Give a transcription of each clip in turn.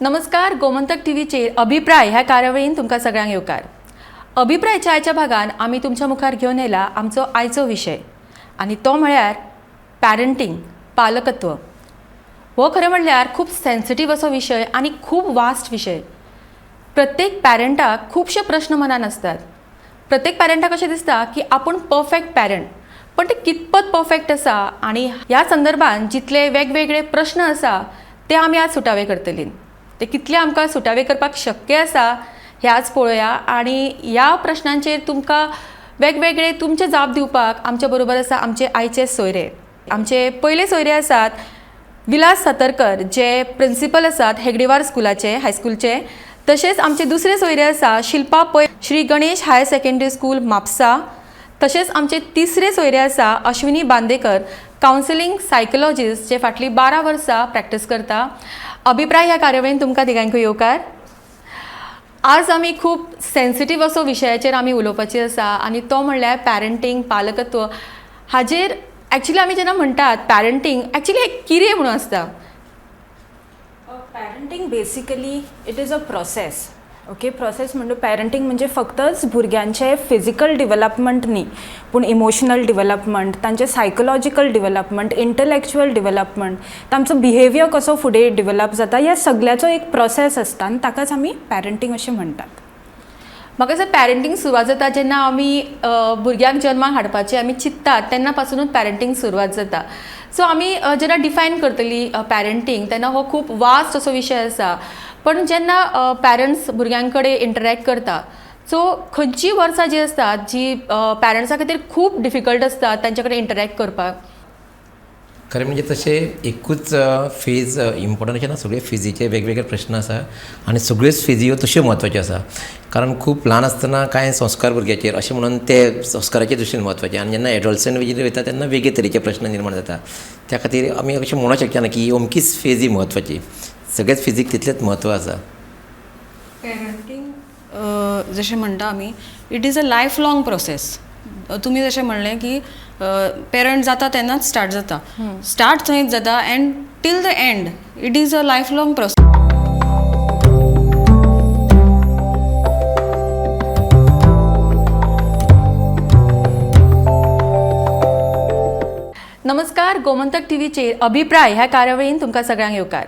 नमस्कार, गोमंतक टीव्हीचेर अभिप्राय ह्या कार्यावळीन तुमकां सगळ्यांक येवकार. अभिप्रायच्या आयच्या भागान आमी तुमच्या मुखार घेवन येयला आमचो आयचो विशय आनी तो म्हळ्यार पॅरंटींग, पालकत्व. हो खरें म्हणल्यार खूब सेन्सिटीव असो विशय आनी खूब वास्ट विशय. प्रत्येक पॅरंटाक खुबशे प्रश्न मनान आसतात. प्रत्येक पॅरंटाक अशें दिसता की आपूण परफेक्ट पॅरंट, पण ते कितपत परफेक्ट आसा आनी ह्या संदर्भान जितले वेगवेगळे प्रश्न आसा ते आमी आज सुटावे करतली. ते कितले आमकां सुटावे करपाक शक्य आसा हे आज पळोवया आनी ह्या प्रश्नांचेर तुमकां वेगवेगळे तुमचे जाप दिवपाक आमच्या बरोबर आसा आमचे आयचे सोयरे. आमचे पयले सोयरे आसात विलास सातरकर, जे प्रिंसिपल आसात हेगडेवार स्कुलाचे, हायस्कुलचे. तशेंच आमचे दुसरे सोयरे आसा Shilpa Pai, Shri Ganesh higher secondary school, Mapusa. तशेंच आमचे तिसरे सोयरे आसा अश्विनी बांदेकर, कावन्सिलींग सायकोलॉजिस्ट, जे फाटलीं 12 वर्सां प्रॅक्टीस करता. अभिप्राय ह्या कार्यावळीन तुमकां तिगांकूय येवकार. आज आमी खूब सेन्सिटीव असो विशयाचेर आमी उलोवपाची आसा आनी तो म्हणल्यार पॅरंटींग, पालकत्व. हाजेर एक्चुली आमी जेन्ना म्हणटात पॅरंटींग, एक्चुली हें कितें म्हणून आसता? Parenting basically it is a process. Okay, process म्हणजे पॅरंटींग म्हणजे फक्तच भुरग्यांचें फिजिकल डिवलपमेंट न्ही, पूण इमोशनल डिवलपमेंट, तांचें सायकोलॉजिकल डिवलपमेंट, इंटलॅक्च्युअल डिवलपमेंट, तांचो बिहेवियर कसो फुडें डिवलप जाता, ह्या सगळ्याचो एक प्रोसेस आसता आनी ताकाच आमी पॅरंटींग अशें म्हणटात. म्हाका दिसता पॅरंटींग सुरवात जाता जेन्ना आमी भुरग्यांक जन्माक हाडपाचें आमी चिंत्तात तेन्ना पासुनूच पॅरंटींग सुरवात जाता. सो आमी जेन्ना डिफायन करतली पॅरंटींग तेन्ना हो खूब वास्ट असो विशय आसा, पण जेन्ना पॅरंट्स भुरग्यां कडेन इंटरॅक्ट करता, सो खंयचीय वर्सां जीं आसतात जी पॅरंट्सां खातीर खूब डिफिकल्ट आसता तांचे कडेन इंटरॅक्ट करपाक. खरें म्हणजे तशें एकूच फेज इम्पॉर्टंट अशें ना, सगळे फेजीचे वेगवेगळे प्रश्न आसा आनी सगळ्योच फेजी ह्यो तश्यो म्हत्वाच्यो आसा. कारण खूब ल्हान आसतना कांय संस्कार भुरग्याचेर अशें म्हणून ते संस्काराचे दृश्टीन म्हत्वाचे, आनी जेन्ना एडोलसंट एजीर वयता तेन्ना वेगळे तरेचे प्रश्न निर्माण जाता. त्या खातीर आमी अशें म्हणूंक शकचे ना की अमकीच फेज ही म्हत्वाची, सगळ्याच फेजीक तितलेंच म्हत्व आसा. पॅरंटींग जशें म्हणटा आमी, it is a life long process. तुमी जशें म्हणलें की पेरंट जाता तेन्नाच स्टार्ट जाता, स्टार्ट थंयच जाता and till the end it is a life long process. नमस्कार, गोमंतक टीव्हीचेर अभिप्राय ह्या कार्यावळीन तुमकां सगळ्यांक येवकार.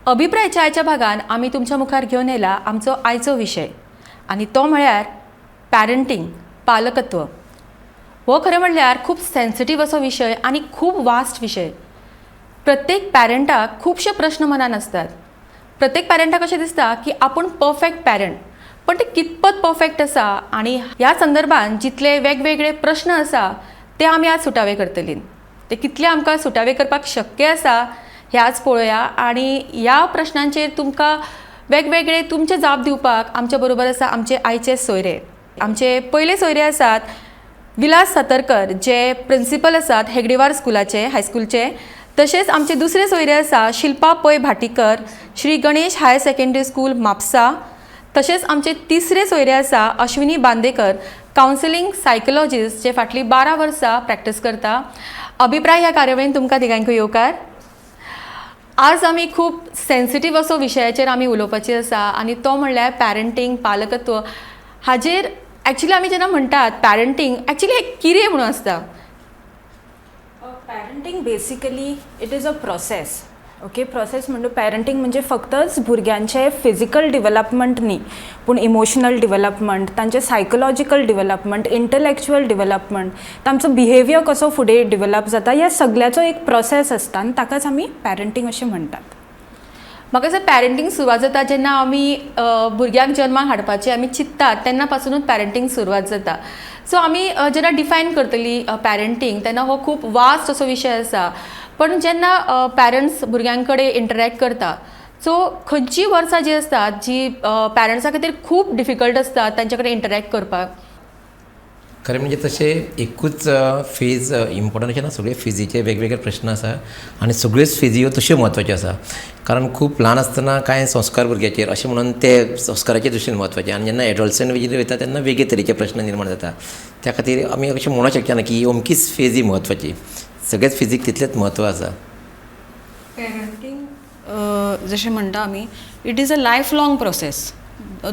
अभिप्रायच्या आयच्या भागान आमी तुमच्या मुखार घेवन येयला आमचो आयचो विशय आनी तो म्हळ्यार पॅरंटींग, पालकत्व. हो खरें म्हणल्यार खूब सेन्सिटीव असो विशय आनी खूब वास्ट विशय. प्रत्येक पॅरंटाक खुबशे प्रश्न मनान आसतात. प्रत्येक पॅरंटाक अशें दिसता की आपूण परफेक्ट पॅरंट, पण ते कितपत परफेक्ट आसा आनी ह्या संदर्भान जितले वेगवेगळे प्रश्न आसा ते आमी आज सुटावे करतली. ते कितले आमकां सुटावे करपाक शक्य आसा हे आज पळोवया आनी ह्या प्रश्नांचेर तुमकां वेगवेगळे तुमचे जाप दिवपाक आमच्या बरोबर आसा आमचे आयचे सोयरे. आमचे पयले सोयरे आसात विलास सातरकर, जे प्रिंसिपल आसात हेगडेवार स्कुलाचे, हायस्कुलचे. तशेंच आमचे दुसरे सोयरे आसा Shilpa Pai Bhatikar, Shri Ganesh higher secondary school, Mapusa. तशेंच आमचे तिसरे सोयरे आसा अश्विनी बांदेकर, कावन्सिलींग सायकोलॉजिस्ट, जे फाटलीं 12 वर्सां प्रॅक्टीस करता. अभिप्राय ह्या कार्यावळीन तुमकां तिगांकूय येवकार. आज आमी खूब सेन्सिटीव असो विशयाचेर आमी उलोवपाची आसा आनी तो म्हणल्यार पॅरंटींग, पालकत्व. हाजेर एक्चुली आमी जेन्ना म्हणटात पॅरंटींग, एक्चुली हें कितें म्हणून आसता? Parenting basically it is a process. Okay, process म्हणजे पॅरंटींग म्हणजे फक्तच भुरग्यांचें फिजिकल डिवलपमेंट न्ही, पूण इमोशनल डिवलपमेंट, तांचें सायकोलॉजिकल डिवलपमेंट, इंटलॅक्च्युअल डिवलपमेंट, तांचो बिहेवियर कसो फुडें डिवलप जाता, ह्या सगळ्याचो एक प्रोसेस आसता आनी ताकाच आमी पॅरंटींग अशें म्हणटात. म्हाका दिसता पॅरंटींग सुरवात जाता जेन्ना आमी भुरग्यांक जन्माक हाडपाचें आमी चिंत्तात तेन्ना पासुनूच पॅरंटींग सुरवात जाता. सो आमी जेन्ना डिफायन करतली पॅरंटींग तेन्ना हो खूब वास्ट असो विशय आसा, पण जेन्ना पॅरंट्स भुरग्यां कडेन इंटरॅक्ट करता, सो खंयचीय वर्सां जीं आसतात जी पॅरंट्सां खातीर खूब डिफिकल्ट आसता तांचे कडेन इंटरॅक्ट करपाक. खरें म्हणजे तशें एकूच फेज इम्पॉर्टंट अशें ना, सगळे फेजीचे वेगवेगळे प्रश्न आसा आनी सगळ्योच फेजी ह्यो तश्यो म्हत्वाच्यो आसा. कारण खूब ल्हान आसतना कांय संस्कार भुरग्याचेर अशें म्हणून ते संस्काराचे दृश्टीन म्हत्वाचे, आनी जेन्ना एडोलसंट एजीर वयता तेन्ना वेगळे तरेचे प्रश्न निर्माण जाता. त्या खातीर आमी अशें म्हणूंक शकचे ना की अमकीच फेज ही म्हत्वाची, सगळ्याच फेजीक तितलेंच म्हत्व आसा. पॅरंटींग जशें म्हणटा आमी, it is a life long process.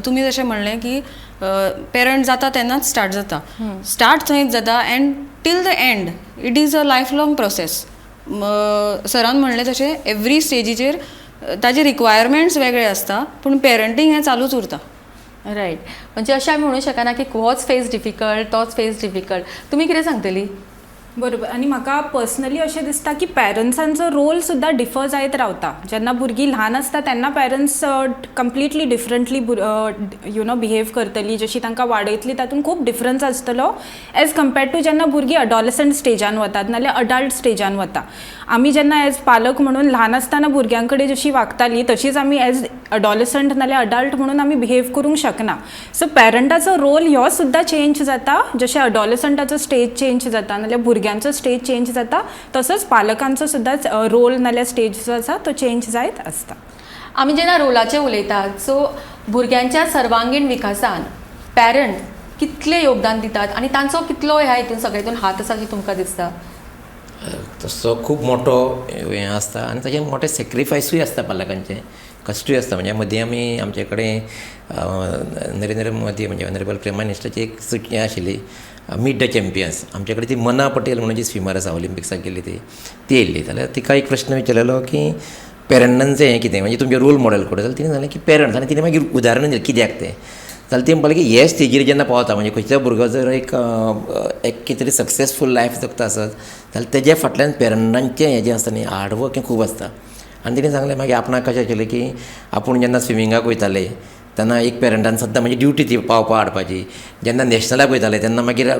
तुमी जशें म्हणलें की पेरंट जाता तेन्नाच स्टार्ट जाता, स्टार्ट थंयच जाता and till the end it is a life long process. सरान म्हणलें तशें एवरी स्टेजीचेर ताजे रिक्वायरमेंट्स वेगळे आसता, पूण पेरंटींग हें चालूच उरता. रायट, म्हणजे अशें आमी म्हणू शकना की होच फेज डिफिकल्ट, तोच फेज डिफिकल्ट. तुमी कितें सांगतली? बरोबर, आनी म्हाका पर्सनली अशें दिसता की पॅरंट्सांचो रोल सुद्दां डिफर जायत रावता. जेन्ना भुरगीं ल्हान आसता तेन्ना parents completely differently behave करतली, जशी तांकां वाडयतली तातूंत खूब डिफरन्स आसतलो एज कम्पेर्ड टू जेन्ना भुरगीं अडॉलसंट स्टेजान वतात नाल्यार अडल्ट स्टेजान वता. आमी जेन्ना एज पालक म्हणून ल्हान आसतना भुरग्यां कडेन जशी वागताली तशीच आमी एज अडॉलसंट नाल्यार अडल्ट म्हणून आमी बिहेव करूंक शकना. सो पॅरंटाचो रोल हो सुद्दां चेंज जाता, जशें अडॉलसंटाचो स्टेज चेंज जाता नाल्यार भुरग्यांचो स्टेज चेंज जाता, तसोच पालकांचो सुद्दां रोल नाल्यार स्टेज जो आसा तो चेंज जायत आसता. आमी जेन्ना रोलाचें उलयतात, सो भुरग्यांच्या सर्वांगीण विकासान पॅरंट कितलें योगदान दितात आनी तांचो कितलो ह्या हितून सगळ्या हात आसा की तुमकां दिसता? तसो खूब मोठो हें आसता आनी ताचें मोठें सेक्रिफायसूय आसता, पालकांचें कश्टूय आसता. म्हणजे मदीं आमी आमचे कडेन नरेंद्र मोदी म्हणजे ऑनरेबल प्रायम मिनिस्टराची एक हें आशिल्ली, मीट the champions. आमचे कडेन ती मना पटेल म्हणून जी स्विमर आसा, ऑलिम्पिक्साक गेल्ली ती, ती येयल्ली. जाल्यार तिका एक प्रश्न विचारलेलो की पेरंटांचें हें कितें, म्हणजे तुमचें रोल मॉडल कोण? जाल्यार तिणें सांगलें की पेरंट्स, आनी तिणें मागीर उदाहरण दिलें कित्याक तें. जाल्यार ती म्हणपाक लागली की हे स्टेजीर जेन्ना पावता, म्हणजे खंयचो भुरगो जर एक एक कितें तरी सक्सेसफूल लायफ जगता आसत जाल्यार तेज्या फाटल्यान पेरंटांचें हें जें आसता न्ही, हार्डवर्क हें खूब आसता. आनी तिणें सांगलें मागीर आपणाक कशें आशिल्लें की आपूण जेन्ना स्विमिंगाक वयतालें तेन्ना एक पेरंटान सद्दां म्हणजे ड्युटी ती पावपा हाडपाची. जेन्ना नॅशनलाक वयताले तेन्ना मागीर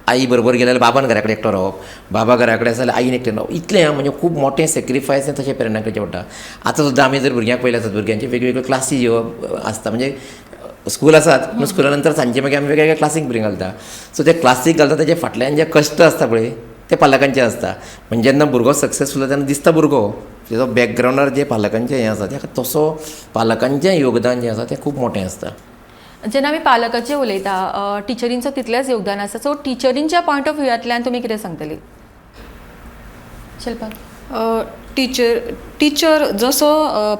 आई बरोबर गेले जाल्यार बाबान घरा कडेन एकटो रावप, बाबा घरा कडेन आसा जाल्यार आईन एकटें रावप. इतलें आं, म्हणजे खूब मोठें सेक्रिफायस तशें पेरंटाक करचें पडटा. आतां सुद्दां आमी जर भुरग्यांक पळयलें आसत, भुरग्यांचे वेगवेगळ्यो क्लासी ह्यो आसता, म्हणजे स्कूल आसात पूण स्कुला नंतर सांजचे मागीर आमी वेगवेगळ्या क्लासीक भुरग्यांक घालता. सो ते क्लासीक घालता तेजे फाटल्यान जे कश्ट आसता पळय ते पालकांचे आसता. म्हणजे जेन्ना भुरगो सक्सेसफूल जाता तेन्ना दिसता भुरगो तेजो बॅकग्रावंडार जे पालकांचें हें आसा तेका तसो पालकांचें योगदान जें आसा तें खूब मोठें आसता. जेन्ना आमी पालकाचें उलयता, टिचरींचो तितलेंच योगदान आसा. सो टिचरींच्या पॉयंट ऑफ व्यूवांतल्यान तुमी कितें सांगतली शिल्पा? टिचर जसो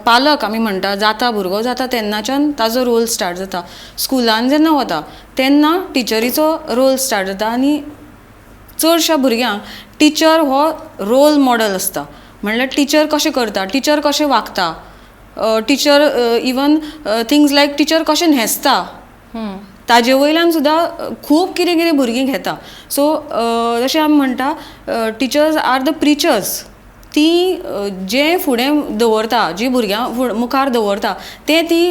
पालक आमी म्हणटा जाता, भुरगो जाता तेन्नाच्यान ताजो रोल स्टार्ट जाता. स्कुलान जेन्ना वता तेन्ना टिचरीचो रोल स्टार्ट जाता आनी चडश्या भुरग्यांक टिचर हो रोल मॉडल आसता. म्हणल्यार टिचर कशें करता, टिचर कशें वागता, teacher even things like teacher कशें न्हेसता ताजे वयल्यान सुद्दां खूब कितें कितें भुरगीं घेता. सो जशें आमी म्हणटा, टिचर्स are the preachers. ती जें फुडें दवरता, जी भुरग्यां मुखार दवरता तें ती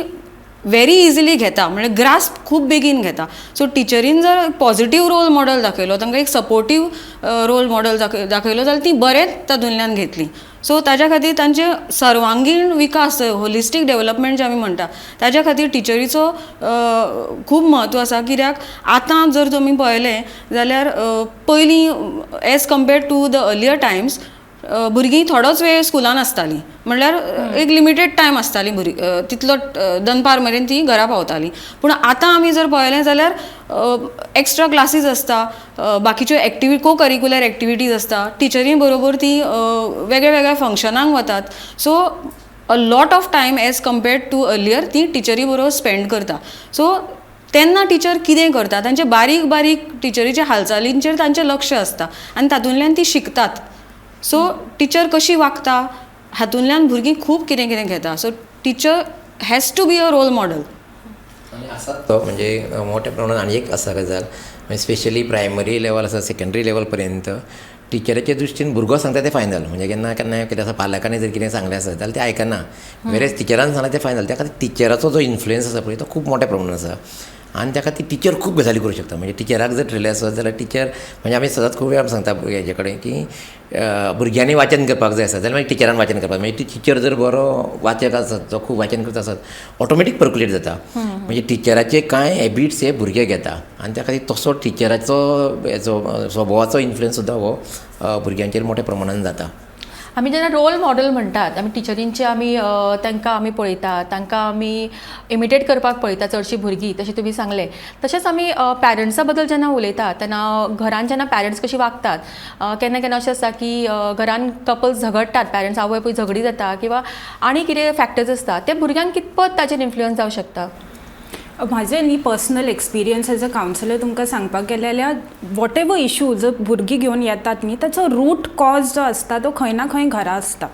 वेरी इजिली घेता, म्हणल्यार ग्रास्प खूब बेगीन घेता. सो टिचरीन जर पॉजिटीव रोल मॉडल दाखयलो, तांकां एक सपोर्टीव रोल मॉडल दाखयलो जाल्यार ती बरेंच तातूंतल्यान घेतली. सो ताज्या खातीर तांचे सर्वांगीण विकास, होलिस्टीक डेवलपमेंट जें आमी म्हणटा ताज्या खातीर टिचरीचो खूब म्हत्व आसा. कित्याक आतां जर तुमी पळयलें जाल्यार पयलीं as compared to the earlier times भुरगीं थोडोच वेळ स्कुलान आसतालीं, म्हणल्यार एक लिमिटेड टायम आसताली भुरगीं, तितलो दनपार मेरेन ती घरा पावतालीं. पूण आतां आमी जर पळयलें जाल्यार एक्स्ट्रा क्लासीस आसता, बाकीच्यो को करिकुलर एक्टिविटीज आसता, टिचरी बरोबर ती वेगळ्या वेगळ्या फंक्शनांक वतात. So a lot of time as compared to earlier ती टिचरी बरोबर स्पेंड करता. सो तेन्ना टिचर कितें करता, तांचे बारीक बारीक टिचरीच्या हालचालींचेर तांचें लक्ष आसता आनी तातूंतल्यान ती शिकतात. सो टिचर कशी वागता हातूंतल्यान भुरगीं खूब कितें कितें घेता. So teacher has to be a role model. आनी आसात तो म्हणजे मोठ्या प्रमाणात. आनी एक आसा गजाल, म्हणजे स्पेशली प्रायमरी लेवल आसा, सेकेंडरी लेवल पर्यंत टिचराच्या दृश्टीन भुरगो सांगता तें फायनल. म्हणजे केन्ना केन्ना कितें आसा, पालकांनी जर कितें सांगलें आसत जाल्यार तें आयकना, वेरेज टिचरान सांगलें तें फायनल. त्या खातीर टिचराचो जो इन्फ्लुयन्स आसा पळय तो खूब मोठ्या प्रमाणात आसा आनी त्या खातीर टिचर खूब गजाली करूं शकता. म्हणजे टिचराक जर ठरलें आसत जाल्यार टिचर, म्हणजे आमी सदांच खूब वेळार सांगता हेजे कडेन की भुरग्यांनी वाचन करपाक जाय आसत जाल्यार मागीर टिचरान वाचन करपाक. म्हणजे टिचर जर बरो वाचक आसत, जो खूब वाचन करता आसत, ऑटोमॅटीक पर्कुलेट जाता. म्हणजे टिचराचे कांय हॅबिट्स हे भुरगे घेता आनी त्या खातीर तसो टिचराचो हेजो स्वभावाचो इन्फ्लुयन्स सुद्दां हो भुरग्यांचेर मोठ्या प्रमाणान जाता. आमी जेन्ना रोल मॉडल म्हणटात, आमी टिचरींचे आमी तांकां आमी पळयतात, तांकां आमी इमिटेट करपाक पळयता चडशीं भुरगीं, तशें तुमी सांगलें. तशेंच आमी पॅरंट्सा बद्दल जेन्ना उलयतात तेन्ना घरान जेन्ना पॅरंट्स कशी वागतात, केन्ना केन्ना अशें आसता की घरान कपल्स झगडटात, पॅरंट्स आवय बापूय झगडी जाता किंवा आनी कितें फॅक्टर्स आसता, ते भुरग्यांक कितपत ताचेर इन्फ्लुयन्स जावं शकता? म्हाजें न्ही personal experience as a counsellor तुमकां सांगपाक गेलें जाल्यार, what ever issue जर भुरगीं घेवन येतात न्ही, ताचो रूट कॉज जो आसता तो खंय ना खंय घरा आसता,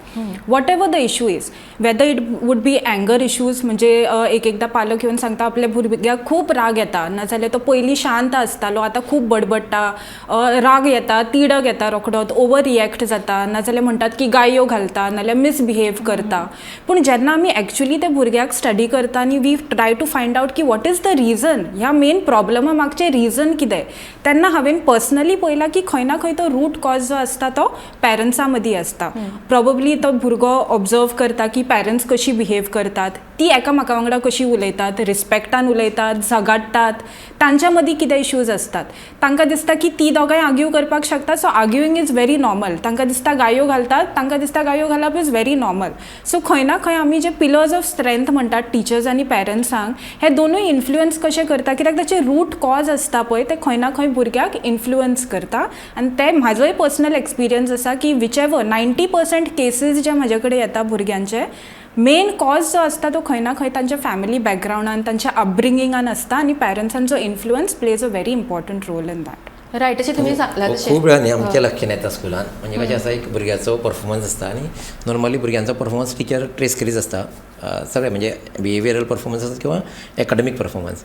whatever the issue is, whether it would be anger issues. म्हणजे एक एकदां पालक येवन सांगता, आपल्या भुरग्याक खूब राग येता, नाजाल्यार तो पयलीं शांत आसतालो, आतां खूब बडबडटा, राग येता, तिडक येता, रोखडोच ओवर रिएक्ट जाता, नाजाल्यार म्हणटात की गाळयो घालता, नाजाल्यार मिसबिहेव करता. पूण जेन्ना आमी एक्चुली त्या भुरग्याक स्टडी करता आनी we try to find out की what is the reason, ह्या मेन प्रॉब्लमा मागचें रिजन कितें, तेन्ना हांवें पर्सनली पळयलां की खंय ना खंय तो रूट कॉज जो आसता तो पॅरंट्सां मदीं आसता. प्रॉबब्ली तो भुरगो ऑब्जर्व करता की पॅरंट्स कशी बिहेव करतात, ती एकामेका वांगडा कशी उलयतात, रिस्पेक्टान उलयतात, झगडटात, तांच्या मदीं कितें इश्यूज आसतात. तांकां दिसता की ती दोगांय आर्ग्यू करपाक शकता, so arguing is very normal. तांकां दिसता गाळयो घालतात, तांकां दिसता गाळयो घालप is very normal. सो खंय ना खंय आमी जे पिलर्स ऑफ स्ट्रेंथ म्हणटात टिचर्स आनी पॅरंट्सांक, हे दोनूय इन्फ्लुयन्स कशे करता, कित्याक ताचे रूट कॉज आसता पळय, ते खंय ना खंय भुरग्याक इन्फ्लुयन्स करता. आनी ते म्हाजोय पर्सनल एक्सपिरियन्स आसा की which ever 90% cases जे म्हाजे कडेन येता भुरग्यांचे, मेन कॉज जो आसता तो खंय ना खंय तांच्या फॅमिली बॅकग्रावंडान, तांच्या अपब्रिंगिंगान आसता आनी पॅरंट्सांचो influence plays a very important role in that. Right, तशें तुमी सांगलां तशें. खूब वेळा न्ही आमच्या लक्षांत येता स्कुलान, म्हणजे कशें आसा, एक भुरग्याचो परफॉर्मन्स आसता आनी नॉर्मली भुरग्यांचो परफॉर्मन्स टिचर ट्रेस करीत आसता सगळे, म्हणजे बिहेवियरल परफॉर्मन्स आसत किंवा एकाडमीक परफॉर्मन्स.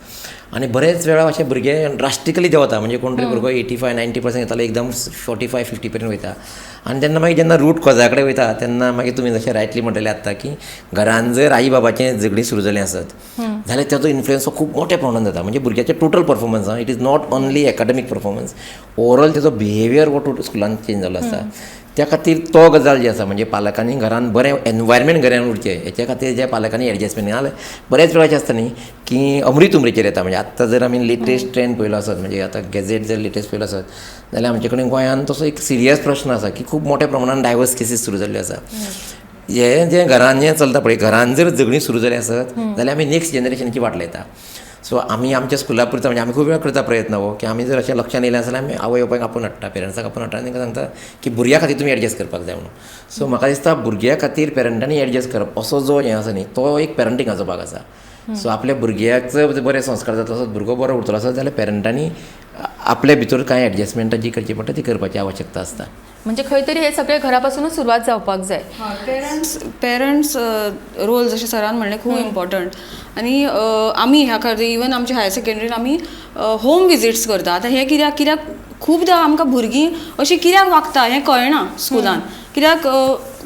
आनी बरेच वेळा अशे भुरगे ड्रास्टिकली देंवता, म्हणजे कोण तरी भुरगो 85-90% येतालो, एकदम 45-50 पर्यंत वयता. आनी तेन्ना मागीर जेन्ना रूट कॉजा कडेन वयता तेन्ना मागीर तुमी जशें रायटली म्हणटले आत्तां की घरान जर आई बाबाचें झगडीं सुरू जालें आसत जाल्यार ताचो इन्फ्लुयन्स हो खूब मोठ्या प्रमाणान जाता. म्हणजे भुरग्याचें total performance, it is not only academic performance, overall ताचो बिहेवियर हो टोटल स्कुलान चेंज जाल्लो आसता. त्या खातीर तो गजाल जी आसा, म्हणजे पालकांनी घरान बरें एनवायरमेंट घरान उरचें हेच्या खातीर जे पालकांनी एडजस्टमेंट नाजाल्यार बरेच वेळाचे आसता न्ही की अमृत उमरीचेर येता. म्हणजे आत्तां जर आमी लेटेस्ट ट्रेंड पळयलो आसत, म्हणजे आतां गॅझेट जर लेटेस्ट पळयलो आसत जाल्यार आमचे कडेन गोंयांत तसो एक सिरियस प्रश्न आसा की खूब मोठ्या प्रमाणान डायवर्स केसीस सुरू जाल्ल्यो आसा. हें जें घरान जें चलता पळय, घरान जर झगडीं सुरू जालीं आसत जाल्यार आमी नेक्स्ट जनरेशनाची वाट लायता. सो आमी आमच्या स्कुला पुरता, म्हणजे आमी खूब वेळा करता प्रयत्न हो की आमी जर अशें लक्षान येयलें आसल्यार आमी आवय बापायक आपोवन हाडटा, पेरंट्साक आपोवन हाडटा आनी तांकां सांगता की भुरग्या खातीर तुमी एडजस्ट करपाक जाय म्हणून. सो म्हाका दिसता भुरग्या खातीर पेरंटांनी एडजस्ट करप असो जो हें आसा न्ही, तो एक पेरंटिंगाचो भाग आसा. सो आपल्या भुरग्याक जर बरे संस्कार जातलो आसत, भुरगो बरो उरतलो आसत जाल्यार पेरंटांनी आपल्या भितर कांय एडजस्टमेंटां जी करची पडटा ती करपाची आवश्यकता आसता. म्हणजे खंय तरी हे सगळे घरापासूनच सुरवात जावपाक जाय. पेरंट्स पेरंट्स रोल, जशें सरान म्हणलें, खूब इम्पॉर्टंट. आनी आमी ह्या खातीर इवन आमच्या हायर सेकेंडरीन आमी होम विजिट्स करता. आतां हें कित्याक? कित्याक खुबदां आमकां भुरगीं अशीं कित्याक वागता हें कळना स्कुलान, कित्याक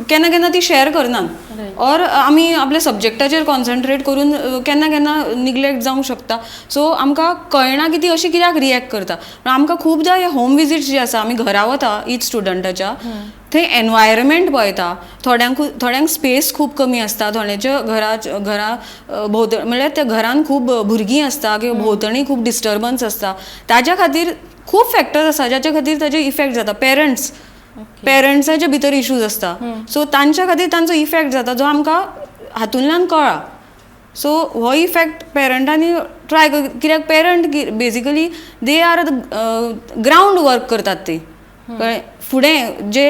केन्ना केन्ना ती शॅर करनात ऑर आमी आपल्या सब्जॅक्टाचेर कॉन्सन्ट्रेट करून केन्ना केन्ना निग्लेक्ट जावंक शकता. सो आमकां कळना की ती अशी कित्याक रिएक्ट करता. पूण आमकां खुबदां हे होम विजिट्स जे आसा, आमी घरा वता इच स्टुडंटाच्या, थंय एनवायरमेंट पळयता. थोड्यांक थोड्यांक स्पेस खूब कमी आसता, थोड्यांच्या घरा भोंवतणी, म्हणल्यार त्या घरान खूब भुरगीं आसता किंवा भोंवतणी खूब डिस्टर्बन्स आसता. ताज्या खातीर खूब फॅक्टर्स आसा ज्याच्या खातीर ताजे इफेक्ट जाता. पेरंट्साच्या भितर इश्यूज आसता, सो तांच्या खातीर तांचो इफेक्ट जाता जो आमकां हातूंतल्यान कळ्ळा. सो हो इफेक्ट पेरंटांनी ट्राय, कित्याक parent basically they are the ground work करतात ते, कळ्ळें? फुडें जे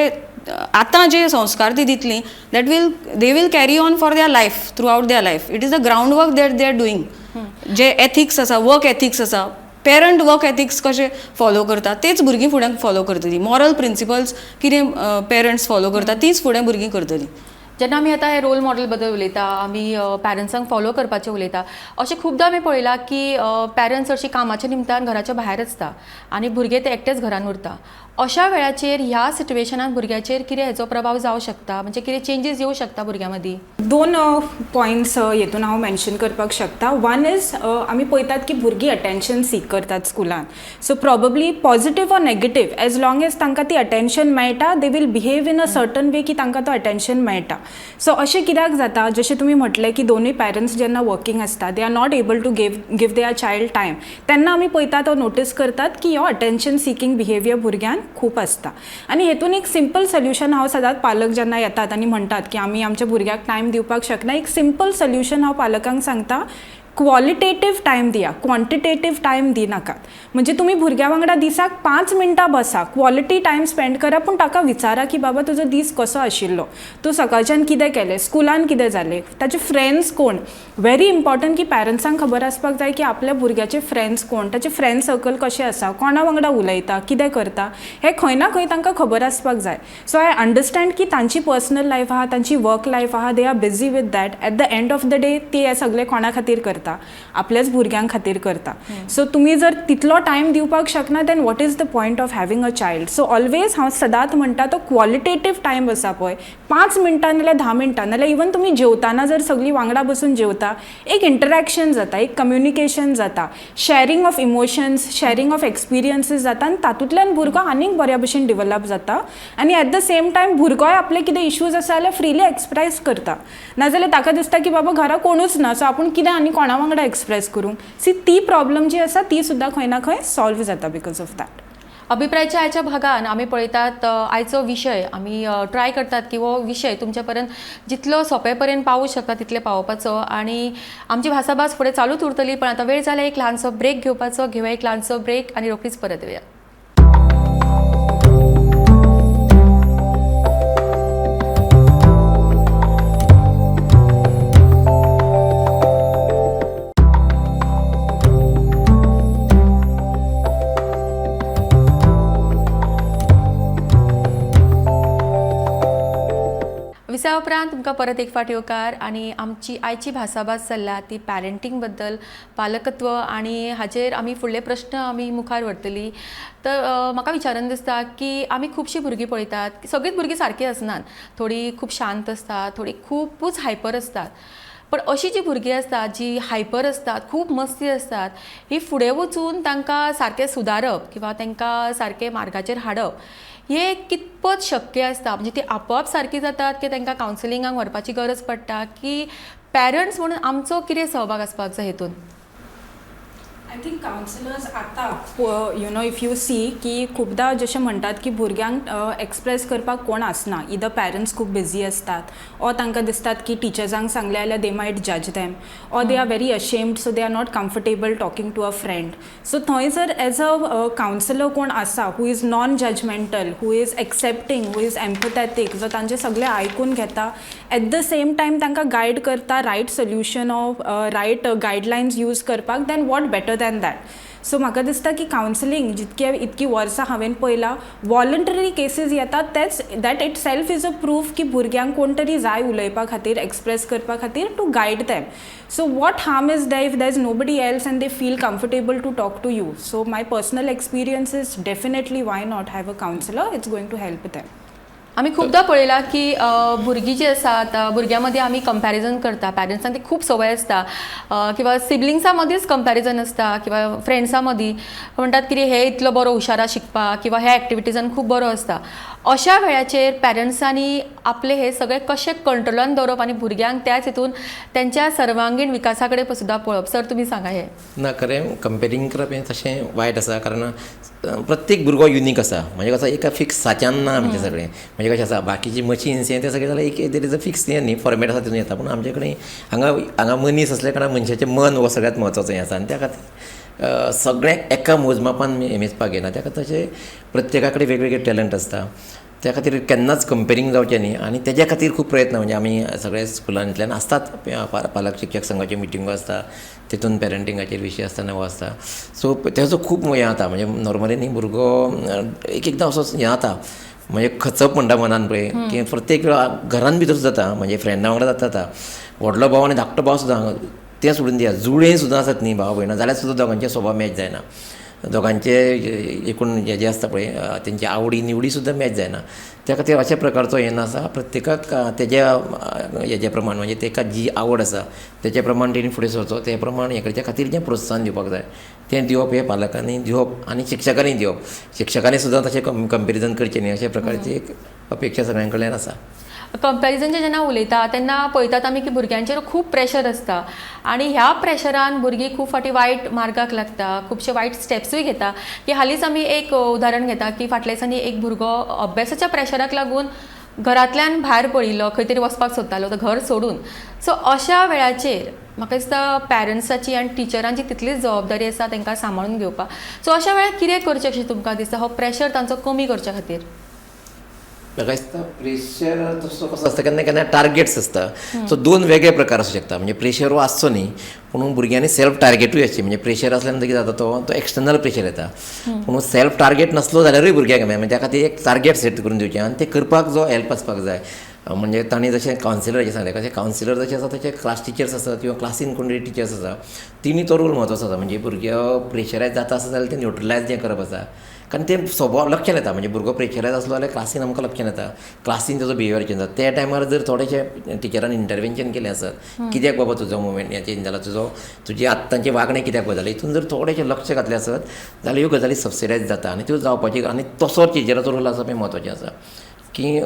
आतां जे संस्कार ती दितली, that will they will carry on for their life, throughout their life. It is the ground work that they are doing. J ethics आसा, वर्क एथिक्स आसा, पेरंट वर्क एथिक्स कशे फॉलो करता तेच भुरगीं फुडें फॉलो करतलीं. मॉरल प्रिंसिपल्स कितें parents follow करता तीच फुडें भुरगीं करतलीं. जेन्ना आमी आतां हे रोल मॉडल बद्दल उलयता, आमी पॅरंट्सांक फॉलो करपाचें उलयता, अशें खुबदां आमी पळयलां की पॅरंट्स चडशीं कामाच्या निमतान घराच्या भायर आसता आनी भुरगे ते एकटेच घरान उरता. अशा वेळाचेर ह्या सिट्युएशनान भुरग्याचेर कितें हेचो प्रभाव जावं शकता, म्हणजे कितें चेंजीस येवं शकता भुरग्यां मदीं? दोन पॉयंट्स हेतून हांव मेन्शन करपाक शकता. वन is, आमी पळयतात की भुरगीं अटेन्शन सीक करतात स्कुलान. So probably positive or negative, as long as तांकां ती अटेन्शन मेळटा, they will behave in a certain way की तांकां तो अटेन्शन मेळटा. सो अशें कित्याक जाता, जशें तुमी म्हटलें की दोनूय पॅरंट्स जेन्ना वर्किंग आसता, they are not able to give their child time, तेन्ना आमी पळयतात ओ नोटीस करतात की हो अटेन्शन सिकींग बिहेवियर भुरग्यान खूब आसता. आनी हेतून एक सिंपल सोल्युशन, हांव सदांच पालक जेन्ना येतात आनी म्हणटात की आमी आमच्या भुरग्याक टायम दिवपाक शकना, एक सिंपल सोल्युशन हांव पालकांक सांगता, क्वॉलिटेटीव टायम दिया, क्वॉन्टिटेटीव टायम दिनाकात. म्हणजे तुमी भुरग्या वांगडा दिसाक 5 मिनटां बसा, क्वॉलिटी टायम स्पेंड करा, पूण ताका विचारा की बाबा तुजो दीस कसो आशिल्लो, तूं सकाळच्यान कितें केलें, स्कुलान कितें जालें, ताचे फ्रेंड्स कोण. व्हेरी इम्पॉर्टंट की पॅरंट्सांक खबर आसपाक जाय की आपल्या भुरग्याचे फ्रेंड्स कोण, ताचे फ्रेंड सर्कल कशें आसा, कोणा वांगडा उलयता, कितें करता, हें खंय ना खंय तांकां खबर आसपाक जाय. सो I understand की तांची पर्सनल लायफ आहा, तांची वर्क लायफ आहा, they are busy with that. At the end of the day ती हें सगळें कोणा खातीर करता, आपल्याच भुरग्यां खातीर करता. सो तुमी जर तितलो टायम दिवपाक शकना, then what is the point of having a child. So always हांव सदांच म्हणटा, तो क्वॉलिटेटीव टायम आसा पळय, 5 मिनटां नाल्यार 10 मिनटां, नाल्यार इवन तुमी जेवताना जर सगळीं वांगडा बसून जेवता, एक इंटरॅक्शन जाता, एक कम्युनिकेशन जाता, sharing of emotions, sharing of experiences जाता आनी तातूंतल्यान भुरगो आनीक बऱ्या भशेन डिवलप जाता. आनी एट the same time भुरगोय आपले कितें इश्यूज आसा जाल्यार फ्रिली एक्सप्रेस करता, नाजाल्यार ताका दिसता की बाबा घरा कोणूच ना, सो आपूण कितें आनी कोणा वांगडा एक्सप्रेस करूं. सी ती प्रॉब्लम जी आसा ती सुद्दां खंय ना खंय सॉल्व जाता because of that. अभिप्रायाच्या आयच्या भागान आमी पळयतात आयचो विशय, आमी ट्राय करतात की हो विशय तुमच्या पर्यंत जितलो सोंपे पर्यंत पावूं शकता तितले पावोवपाचो, आनी आमची भासाभास फुडें चालूच उरतली. पण आतां वेळ जाला एक ल्हानसो ब्रेक घेवपाचो. घेवया एक ल्हानसो ब्रेक आनी रोखडीच परत येवया. विसा उपरांत तुमकां परत एक फावट येवकार. आनी आमची आयची भासाभास चल्ला ती पॅरंटींग बद्दल, पालकत्व, आनी हाचेर आमी फुडले प्रश्न आमी मुखार व्हरतली. तर म्हाका विचारन दिसता की आमी खुबशीं भुरगीं पळयतात, सगळींच भुरगीं सारकीं आसनात, थोडीं खूब शांत आसतात, थोडीं खुबूच हायपर आसतात. पण अशीं जीं भुरगीं आसतात जीं हायपर आसतात, खूब मस्ती आसतात, ही फुडें वचून तांकां सारकें सुदारप किंवा तांकां सारकें मार्गाचेर हाडप हे कितपत शक्य आसता? म्हणजे ती आपोआप सारकी जातात की तांकां कावन्सिलिंगाक व्हरपाची गरज पडटा, की पॅरंट्स म्हणून आमचो कितें सहभाग आसपाक जाय हेतून? I think counsellors आतां you know if you see की खुबदां जशें म्हणटात की भुरग्यांक एक्सप्रेस करपाक कोण आसना, इदर पॅरंट्स खूब बिजी आसतात ऑर तांकां दिसतात की टिचर्सांक सांगलें जाल्यार they might judge them or they are very ashamed, so they are not comfortable talking to a friend. So थंय जर एज अ कावन्सिलर कोण आसा who is non judgmental, who is accepting, who is empathetic, जो तांचें सगळें आयकून घेता, eight the same time तांकां गायड करता right solution of right guidelines use करपाक, then what better than that. So म्हाका दिसता की कावन्सिलींग जितके इतकी वर्सां हांवें पळयलां, वॉलंटरी केसीस येतात, तेच that itself is a proof की भुरग्यांक कोण तरी जाय उलोवपा खातीर, एक्सप्रेस करपा खातीर, to guide them. So what harm is there if there is nobody else and they feel comfortable to talk to you? So my personal experience is definitely why not have a counsellor, it's going to help them. आमी खुबदां पळयलां की भुरगीं जीं आसात, भुरग्यां मदीं आमी कंपॅरिजन करता, पॅरंट्सांक ती खूब संवय आसता, किंवा सिबलिंग्सां मदींच कंपॅरिजन आसता किंवा फ्रेंड्सां मदीं म्हणटात की हे इतलो बरो हुशार शिकपाक किंवा ह्या एक्टिविटीजान खूब बरो आसता. अशा वेळाचेर पॅरंट्सांनी आपले हे सगळे कशें कंट्रोलान दवरप आनी भुरग्यांक त्याच हितून तेंच्या सर्वांगीण विकासा कडेन सुद्दां पळोवप, सर तुमी सांगा हें. ना, खरें कंपेरींग करप हें तशें वायट आसा, कारण प्रत्येक भुरगो युनीक आसा. म्हणजे कसो एका फिक्स साच्यान ना आमचें सगळें. म्हणजे कशें आसा, बाकीची मशीन्स हें तें सगळें जाल्यार एक there is a fix हें न्ही फॉर्मेट आसा तितून येता. पूण आमचे कडेन हांगा हांगा मनीस आसल्या कारणान मनशाचें मन हो सगळ्यांत म्हत्वाचो हें आसा आनी त्या खातीर सगळ्यांक एका मोजमापान मेजपाक येना. त्या खातीर तशें प्रत्येका कडेन वेगवेगळे टॅलंट आसता, त्या खातीर केन्नाच कंपेरींग जावचें न्ही. आनी तेज्या खातीर खूब प्रयत्न म्हणजे आमी सगळे स्कुलांतल्यान आसतात, पालक शिक्षक संघाच्यो मिटिंगो आसता, तितून पॅरंटिंगाचेर विशय आसता, हो आसता. सो तेजो खूब हें जाता. म्हणजे नॉर्मली न्ही भुरगो एक एकदां असो हें जाता, म्हणजे खचप म्हणटा मनान पळय की प्रत्येक वेळा घरान भितर जाता, म्हणजे फ्रेंडा वांगडा जाता. आतां व्हडलो भाव आनी धाकटो भाव सुद्दां तें सोडून दिया, जुळे सुद्दां आसत न्ही भाव भयणां जाल्यार सुद्दां दोगांचे स्वभाव मॅच जायना, दोगांचे एकूण जे जे आसता पळय तेंची आवडी निवडी सुद्दां मॅच जायना. त्या खातीर अशा प्रकारचो हें नासा, प्रत्येकाक तेज्या हेज्या प्रमाण म्हणजे तेका जी आवड आसा तेच्या प्रमाण तेणी फुडें सरचो, ते प्रमाण हें करच्या खातीर जें प्रोत्साहन दिवपाक जाय तें दिवप हें पालकांनी दिवप आनी शिक्षकांनी दिवप. शिक्षकांनी सुद्दां तशें कंपेरिजन करचें न्ही, अशा प्रकारची एक अपेक्षा सगळ्यां कडल्यान आसा. कंपॅरिजनचें जेन्ना उलयता तेन्ना पळयतात आमी की भुरग्यांचेर खूब प्रेशर आसता आनी ह्या प्रेशरान भुरगीं खूब फावटी वायट मार्गाक लागता, खुबशे वायट स्टेप्सूय घेता. की हालींच आमी एक उदाहरण घेता की फाटल्या दिसांनी एक भुरगो अभ्यासाच्या प्रेशराक लागून घरांतल्यान भायर पडिल्लो, खंय तरी वचपाक सोदतालो तो घर सोडून. सो अशा वेळाचेर म्हाका दिसता पॅरंट्साची आनी टिचरांची तितलीच जबाबदारी आसा तांकां सांबाळून घेवपाक. सो अशा वेळार कितें करचें अशें तुमकां दिसता हो प्रेशर तांचो कमी करच्या खातीर? म्हाका दिसता प्रेशर तसो कसो आसता, केन्ना केन्ना टार्गेट्स आसता. सो दोन वेगळे प्रकार आसूं शकता. म्हणजे प्रेशर हो आसचो न्ही, पूण भुरग्यांनी सेल्फ टार्गेटूय आसची. म्हणजे प्रेशर आसल्या नंतर कितें जाता, तो तो एक्सटर्नल प्रेशर येता. पूण सेल्फ टार्गेट नासलो जाल्यारूय भुरग्यांक म्हणजे त्या खातीर एक टार्गेट सेट करून दिवचें आनी तें करपाक जो हेल्प आसपाक जाय. म्हणजे तांणी जशें कावन्सिलराचें सांगलें, कशें कावन्सिलर जशें आसा तशें क्लास टिचर्स आसा किंवा क्लासीन कोण तरी टिचर्स आसा, तिणी तो रोल म्हत्वाचो आसा. म्हणजे भुरगे प्रेशरायज जाता आसत जाल्यार ते न्युट्रलायज जें करप आसा, कारण ते स्वभाव लक्षांत येता. म्हणजे भुरगो प्रेशरायज आसलो जाल्यार क्लासीन आमकां लक्षांत येता, क्लासीन ताजो बिहेवियर चेंज जाता. त्या टायमार जर थोडेशें टिचरान इंटरवेन्शन केलें आसत, कित्याक बाबा तुजो मुवमेंट हें चेंज जाला, तुजो तुजी आत्तांचें वागणें कित्याक बदललें, हितून जर थोडेशें लक्ष घातलें आसत जाल्यार ह्यो गजाली सबसिडायज जाता आनी त्यो जावपाची. आनी तसो टिचराचो रोल आसप हें म्हत्वाचें आसा की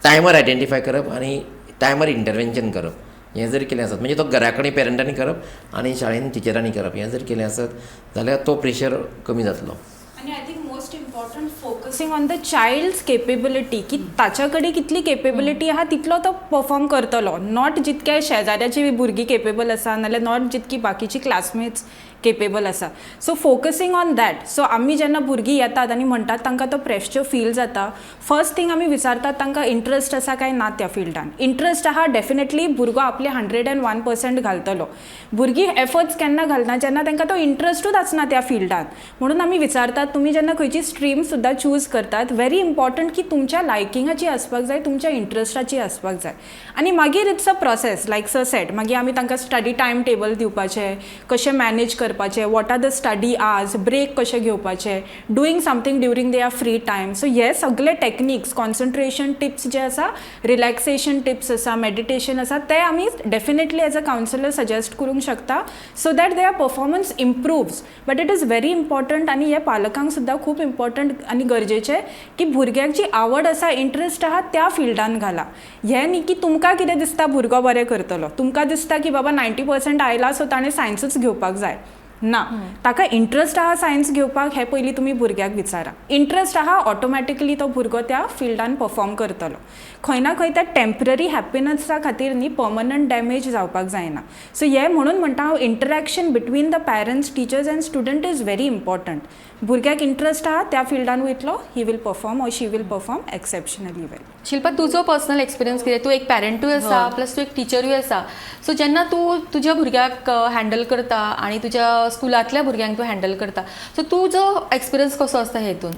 टायमार आयडेंटिफाय करप आनी टायमार इंटरवेन्शन करप. हें जर केलें आसत म्हणजे तो घरा कडेन पेरंटांनी करप आनी शाळेन टिचरांनी करप, हें जर केलें आसत जाल्यार तो प्रेशर कमी जातलो. आनी I think most important focusing on the child's capability, की ताच्या कडेन कितली केपेबिलिटी आहा तितलो तो परफॉर्म करतलो, not जितके शेजाऱ्याची भुरगीं केपेबल आसा, नाल्यार not जितकी बाकीची क्लासमेट्स केपेबल आसा. So focusing on that. So आमी जेन्ना भुरगीं येतात आनी म्हणटात तांकां तो प्रेशर फील जाता, फर्स्ट थींग आमी विचारतात तांकां इंट्रस्ट आसा काय ना त्या फिल्डान. इंट्रस्ट आहा डेफिनेटली भुरगो आपले 101% घालतलो. भुरगीं एफर्ट्स केन्ना घालना जेन्ना तांकां तो इंट्रस्टूच आसना त्या फिल्डान. म्हणून आमी विचारतात तुमी जेन्ना खंयची स्ट्रीम सुद्दां चूज करतात, व्हेरी इम्पॉर्टंट की तुमच्या लायकिंगाची आसपाक जाय, तुमच्या इंट्रस्टाची आसपाक जाय. आनी मागीर it's a process like sir said, मागीर आमी तांकां स्टडी टायम टेबल दिवपाचें, कशें मॅनेज करपाचें, what are the study hours, break कशें घेवपाचें, doing something during their free time. So हे सगळे टेक्निक्स, कॉन्सन्ट्रेशन टिप्स जे आसा, रिलॅक्सेशन टिप्स आसा, मेडिटेशन आसा, ते आमी definitely as a counsellor suggest करूंक शकता so that their performance improves. But it is very important आनी हे पालकांक सुद्दां खूब इम्पॉर्टंट आनी गरजेचें की भुरग्याक जी आवड आसा, इंट्रस्ट आहा त्या फिल्डान घाला. हें न्ही की तुमकां कितें दिसता भुरगो बरें करतलो, तुमकां दिसता की बाबा 90% आयला सो ताणें सायन्सूच घेवपाक जाय, ना, ताका इंट्रस्ट आहा सायन्स घेवपाक हें पयलीं तुमी भुरग्याक विचारा. इंट्रस्ट आहा ऑटोमॅटिकली तो भुरगो त्या फिल्डान परफॉर्म करतलो. खंय ना खंय त्या टेंपररी हॅप्पिनसा खातीर न्ही पर्मनंट डॅमेज जावपाक जायना. सो हें म्हणून म्हणटा हांव, interaction between the parents, teachers and student is very important. भुरग्याक इंट्रस्ट आहा त्या फिल्डान वयतलो, he will perform or she will perform exceptionally well. Shilpa, तुजो पर्सनल एक्सपिरियन्स कितें? तूं एक पॅरंटूय आसा प्लस तूं एक टिचरूय आसा. सो जेन्ना तूं तुज्या भुरग्याक हँडल करता आनी तुज्या स्कुलांतल्या भुरग्यांक तूं हँडल करता, सो तुजो एक्सपिरियन्स कसो आसता हेतून?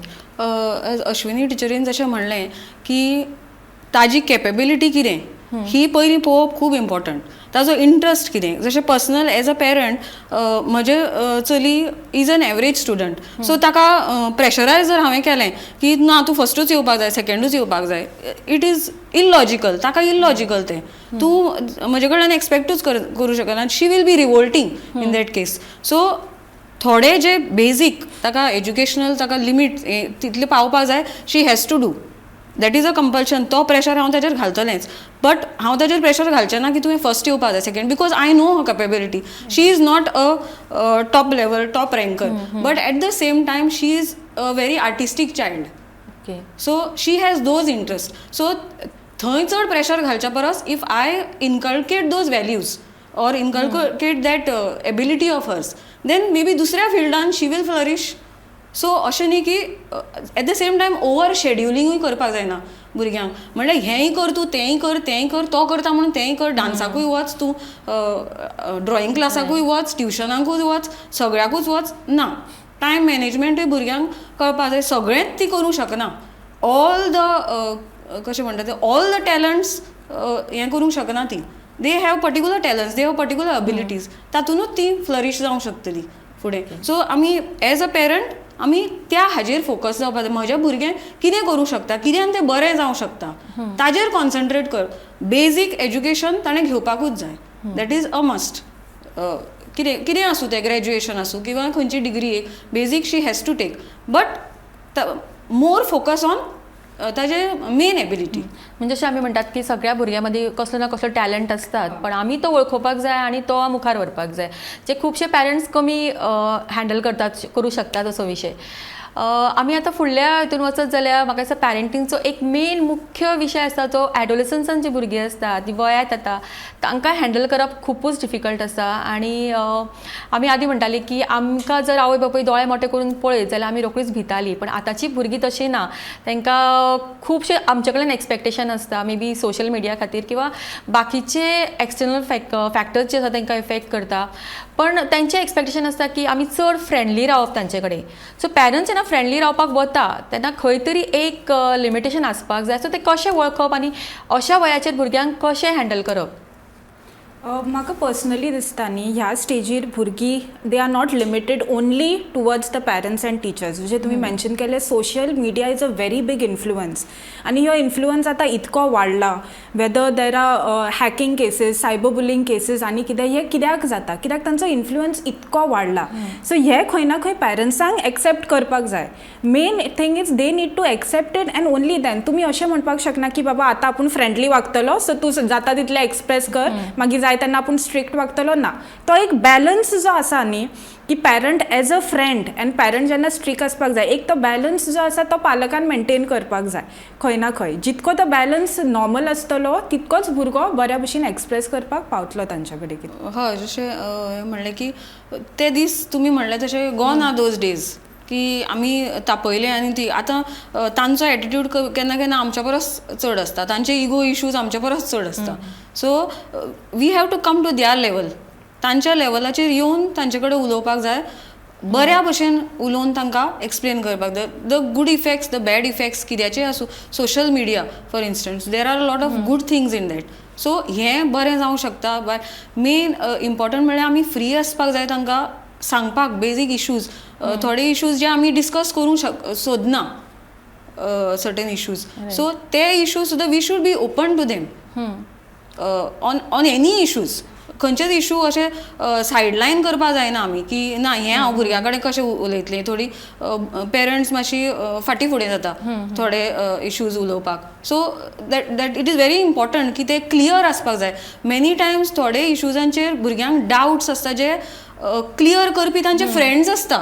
अश्विनी टिचरीन जशें म्हणलें की ताजी केपेबिलिटी कितें ही पयलीं पळोवप खूब इम्पॉर्टंट, ताजो इंट्रस्ट कितें. जशें पर्सनल एज अ पेरंट म्हजें चली is an average student, so ताका प्रेशरायज जर हांवें केलें की ना तूं फस्टूच येवपाक जाय, सेकेंडूच येवपाक जाय, it is illogical. ताका इलॉजिकल तें, तूं म्हजे कडल्यान एक्सपेक्टूच करूं शकना, she will be revolting in that case. So थोडे जे बेजीक ताका एज्युकेशनल ताका लिमीट तितले पावपाक जाय, she has to do that, is a compulsion. तो प्रेशर हांव ताजेर घालतलेंच, बट हांव ताजेर प्रेशर घालचें ना की तुवें फर्स्ट येवपाक जाय, second, because I know her capability. She is not a top level top ranker, but at the same time she is a very artistic child. So she has those interest. So थंय चड pressure घालच्या परस if I inculcate those values or inculcate that ability of hers, then maybe दुसऱ्या फिल्डान शी will flourish. So अशें न्ही की at the same time over शेड्युलिंगूय करपाक जायना भुरग्यांक, म्हणल्यार हेंय कर तूं, तेंय कर, तेंय कर, तो करता म्हणून तेंय कर, डांसाकूय वच तूं, ड्रॉइंग क्लासाकूय वच, ट्युशनाकूय वच, सगळ्याकूच वच, ना. टायम मॅनेजमेंटूय भुरग्यांक कळपाक जाय. सगळेंच ती करूंक शकना, ऑल the कशें म्हणटा ते, ऑल the talents हें करूंक शकना ती. They have particular talents, they have particular abilities, तातुनूच ती फ्लरीश जावंक शकतली फुडें. सो आमी एज अ पेरंट आमी त्या हाजेर फोकस जावपाक जाय, म्हजें भुरगें कितें करूंक शकता, कित्यान तें बरें जावंक शकता, ताजेर कॉन्सन्ट्रेट कर. बेजीक एज्युकेशन ताणें घेवपाकूच जाय, that is a must. कितें कितें आसूं तें, ग्रॅज्युएशन आसूं किंवा खंयची डिग्री, एक basic she has to take, but more focus on ताजे मेन एबिलिटी. म्हणजे अशें आमी म्हणटात की सगळ्या भुरग्यां मदीं कसलो ना कसलो टॅलंट आसतात, पण आमी तो वळखुपाक जाय आनी तो मुखार व्हरपाक जाय, जे खुबशे पॅरंट्स कमी हँडल करतात, करूं शकतात असो विशय. आमी आतां फुडल्या हितून वचत जाल्यार म्हाका दिसता पॅरंटींगचो एक मेन मुख्य विशय आसता तो एडोलसन्सान जी भुरगीं आसता ती वयांत येता, तांकां हँडल करप खुबूच डिफिकल्ट आसा. आनी आमी आदीं म्हणटाली की आमकां जर आवय बापूय दोळे मोटे करून पळयत जाल्यार आमी रोखडीच भितालीं, पण आतांची भुरगीं तशीं ना. तांकां खुबशे आमचे कडेन एक्सपेक्टेशन आसता, मे बी सोशल मिडिया खातीर किंवा बाकीचे एक्सटर्नल फॅक्टर्स जे आसा तांकां इफेक्ट करता, पण तांचें एक्सपेक्टेशन आसता की आमी चड फ्रेंडली रावप तांचे कडेन. सो पॅरंट्स जेन्ना फ्रेंडली रावपाक वता तेन्ना खंय तरी एक लिमिटेशन आसपाक जाय. सो तें कशें वळखप आनी अशा वयाचेर भुरग्यांक कशें हँडल करप? म्हाका पर्सनली दिसता न्ही, ह्या स्टेजीर भुरगीं they are not limited only towards the parents and teachers. जशें तुमी मेन्शन केलें, social media is a very big influence आनी हो इन्फ्लुयन्स आतां इतको वाडला, whether there are hacking cases, cyber bullying cases आनी कितें, हें कित्याक जाता? कित्याक तांचो इन्फ्लुयन्स इतको वाडला. सो हें खंय ना खंय पॅरंट्सांक एक्सेप्ट करपाक जाय. Main thing is they need to accept it and only then तुमी अशें म्हणपाक शकना की बाबा आतां आपूण फ्रेंडली वागतलो, सो तूं जाता तितलें एक्सप्रेस कर, मागीर जाय तेन्ना आपूण स्ट्रिक्ट वागतलो. ना, तो एक बॅलन्स जो आसा न्ही, की parent as a friend and parent जेन्ना स्ट्रिक्ट आसपाक जाय, एक तो बॅलन्स जो आसा तो पालकान मेंटेन करपाक जाय. खंय ना खंय जितको तो बॅलन्स नॉर्मल आसतलो तितकोच भुरगो बऱ्या भशेन एक्सप्रेस करपाक पावतलो तांच्या कडेन कितें. हय, जशें म्हणलें की ते दीस तुमी म्हणलें तशें gone are those days की आमी तापयले आनी ती आतां तांचो एटिट्यूड केन्ना केन्ना आमच्या परस चड आसता, तांचे इगो इश्यूज आमच्या परस चड आसता. So we have to come to their level, तांच्या लेवलाचेर येवन तांचे कडेन उलोवपाक जाय, बऱ्या भशेन उलोवन तांकां एक्सप्लेन करपाक जाय the good effects, the bad effects कित्याचेय आसूं. Social media, for instance, there are lot of good things in that, so हें बरें जावंक शकता. बट मेन इम्पॉर्टंट म्हणल्यार आमी फ्री आसपाक जाय तांकां सांगपाक बेजीक इश्यूज. थोडे इश्यूज जे आमी डिस्कस करूंक शक सोदना, सर्टन इश्यूज, सो ते इश्यूज सुद्दां we should be open to them on any issues. खंयचेच इशू अशे सायडलायन करपाक जायना आमी की ना, हें हांव भुरग्यां कडेन कशें उलयतलें. थोडी पेरंट्स मातशी फाटीं फुडें जाता थोडे इश्यूज उलोवपाक. So that it is very important की ते क्लियर आसपाक जाय. मेनी टायम्स थोडे इश्यूजांचेर भुरग्यांक डावट्स आसता जे क्लियर करपी तांचे फ्रेंड्स आसता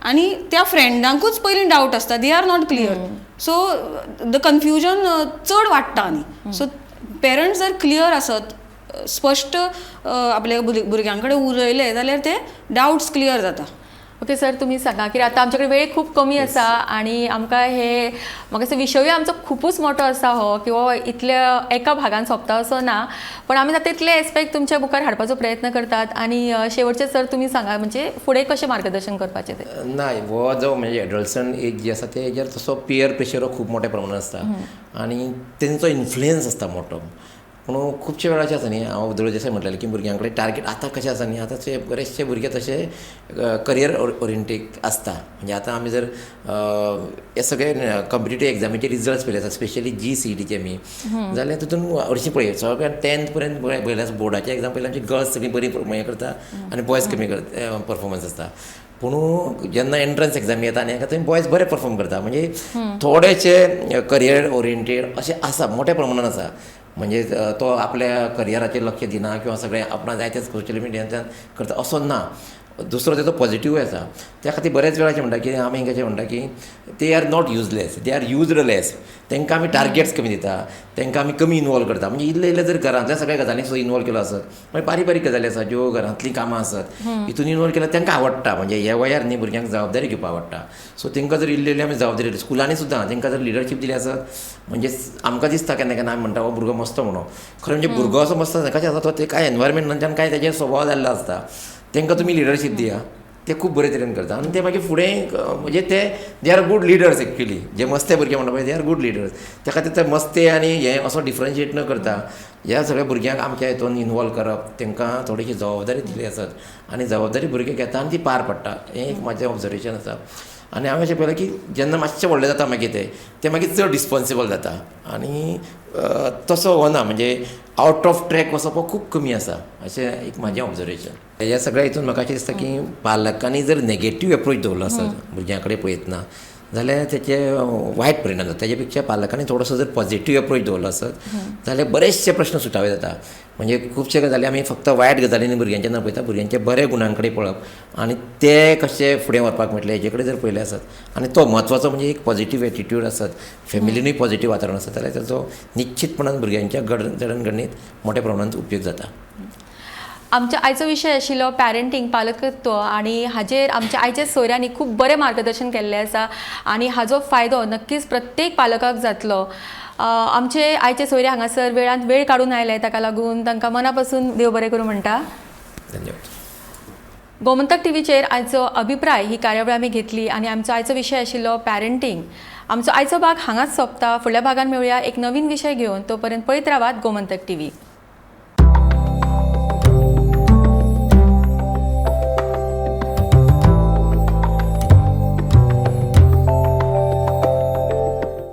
आनी त्या फ्रेंडांकूच पयलीं डावट आसता, they are not clear, so the confusion चड वाडटा. आनी सो पेरंट्स जर क्लियर आसत, स्पश्ट आपल्या भुरग्यां कडेन उलयले जाल्यार ते डावट्स क्लियर जाता. ओके सर, तुमी सांगा की आतां आमचे कडेन वेळ खूब कमी आसा आनी आमकां हे म्हाका दिसता विशयूय आमचो खुबूच मोटो आसा हो, किंवा इतल्या एका भागान सोंपता असो ना, पण आमी जाता तितले एस्पेक्ट तुमच्या मुखार हाडपाचो प्रयत्न करतात. आनी शेवटचे सर तुमी सांगा, म्हणजे फुडें कशें मार्गदर्शन करपाचें तें. ना, हो जो म्हणजे एडल्सन एज जी आसा ते हेजेर तसो पियर प्रेशर हो खूब मोठ्या प्रमाणान आसता आनी तेंचो इन्फ्लुयन्स आसता मोटो. पूण खुबशे वेळार अशें आसा न्ही, हांव जशें म्हटलें की भुरग्यां कडेन टार्गेट आतां कशें आसा न्ही, आतां बरेचशे भुरगे तशे करियर ओरिएंटेड आसता. म्हणजे आतां आमी जर हे सगळे कॉम्पिटेटीव एग्जामीचे रिजल्ट्स पळयले आसा, स्पेशली जीसीईटीचे आमी, जाल्यार तितून हरशीं पळय सगळ्या 10th पर्यंत पळयलें आसा, बोर्डाचे एग्जाम पयलीं आमची गर्ल्स सगळीं बरी हें करता आनी बॉयज कमी परफॉर्मन्स आसता. पूण जेन्ना एंट्रन्स एग्जाम येता आनी थंय बॉयज बरे परफॉर्म करता. म्हणजे थोडेशे करियर ओरिएंटेड अशें आसा, मोठ्या प्रमाणान आसा. म्हणजे तो आपल्या करियराचेर लक्ष दिना किंवा सगळें आपणाक जाय तें सोशल मिडियांतल्यान करता असो ना. दुसरो तेजो पॉझिटिव्हूय आसा. त्या खातीर बरेच वेळार अशें म्हणटा की आमी कशें म्हणटा की they are not useless, they are used less. तांकां आमी टार्गेट्स कमी दिता, तांकां आमी कमी इनवॉल्व करता. म्हणजे इल्लें इल्लें जर घरांतल्या सगळ्या गजालींक सुद्दां इनवॉल्व केलो आसत, मागीर बारीक बारीक गजाली आसा ज्यो घरांतलीं कामां आसत हितून इनवॉल्व केल्यार तांकां आवडटा. म्हणजे ह्या वयार न्ही भुरग्यांक जबाबदारी घेवपाक आवडटा. सो तांकां जर इल्ली इल्ली आमी जबाबदारी दिली, स्कुलांनी सुद्दां तांकां जर लिडरशीप दिली आसत, म्हणजे आमकां दिसता केन्ना केन्ना आमी म्हणटा हो भुरगो मस्तो म्हणून. खरें म्हणजे भुरगो असो मस्तो आसना, कशें आसा तो ते कांय एनवायरमेंटांतल्यान कांय तेजे स्वभाव जाल्लो आसता. तांकां तुमी लिडरशीप दिया, ते खूब बरे तरेन करता आनी ते मागीर फुडें म्हणजे ते they are good leaders actually. जे मस्ते भुरगे म्हणटा पळय, they are good leaders. त्या खातीर ते मस्ते आनी हे असो डिफरन्शिएट न करता ह्या सगळ्या भुरग्यांक आमच्या हितून इनवॉल्व करप, तांकां थोडीशी जबाबदारी दिली आसत आनी जबाबदारी भुरगे घेता आनी ती पार पडटा, हें एक म्हाजें ऑब्जर्वेशन आसा. आनी हांवें अशें पळयलां की जेन्ना मातशें व्हडलें जाता मागीर ते मागीर चड रिस्पोन्सिबल जाता आनी तसो हो ना, म्हणजे आवट ऑफ ट्रॅक वचप हो खूब कमी आसा, अशें एक म्हाजें ऑब्जर्वेशन. ह्या सगळ्या हितून म्हाका अशें दिसता की पालकांनी जर नेगेटीव एप्रोच दवरलो आसत भुरग्यां कडेन पळयतना जाल्यार तेचे वायट परिणाम जाता. तेजे पेक्षा पालकांनी थोडोसो जर पॉझिटीव एप्रोच दवरलो आसत जाल्यार बरेचशे प्रश्न सुटावे जाता. म्हणजे खुबशे गजाली आमी फक्त वायट गजालींनी भुरग्यांचे ना पळयता, भुरग्यांचे बरे गुणां कडेन पळोवप आनी ते कशे फुडें व्हरपाक मेळटले हेजे कडेन जर पळयलें आसत आनी तो म्हत्वाचो म्हणजे एक पॉझिटीव एटिट्यूड आसत, फॅमिलीनूय पॉझिटीव वातावरण आसत जाल्यार ताचो निश्चितपणान भुरग्यांच्या जडणघडणीत मोठ्या प्रमाणांत उपयोग जाता. आमच्या आयचो विशय आशिल्लो पॅरंटींग, पालकत्व, आनी हाजेर आमच्या आयच्या सोयऱ्यांनी खूब बरें मार्गदर्शन केल्लें आसा आनी हाजो फायदो नक्कीच प्रत्येक पालकाक जातलो. आमचे आयचे सोयरे हांगासर वेळांत वेळ काडून आयले, ताका लागून तांकां मना पासून देव बरें करूं म्हणटा. धन्यवाद. गोमंतक टीव्हीचेर आयचो अभिप्राय ही कार्यावळ आमी घेतली आनी आमचो आयचो विशय आशिल्लो पॅरंटींग. आमचो आयचो भाग हांगाच सोंपता. फुडल्या भागान मेळुया एक नवीन विशय घेवन. तो पर्यंत पळयत रावात गोमंतक टीव्ही.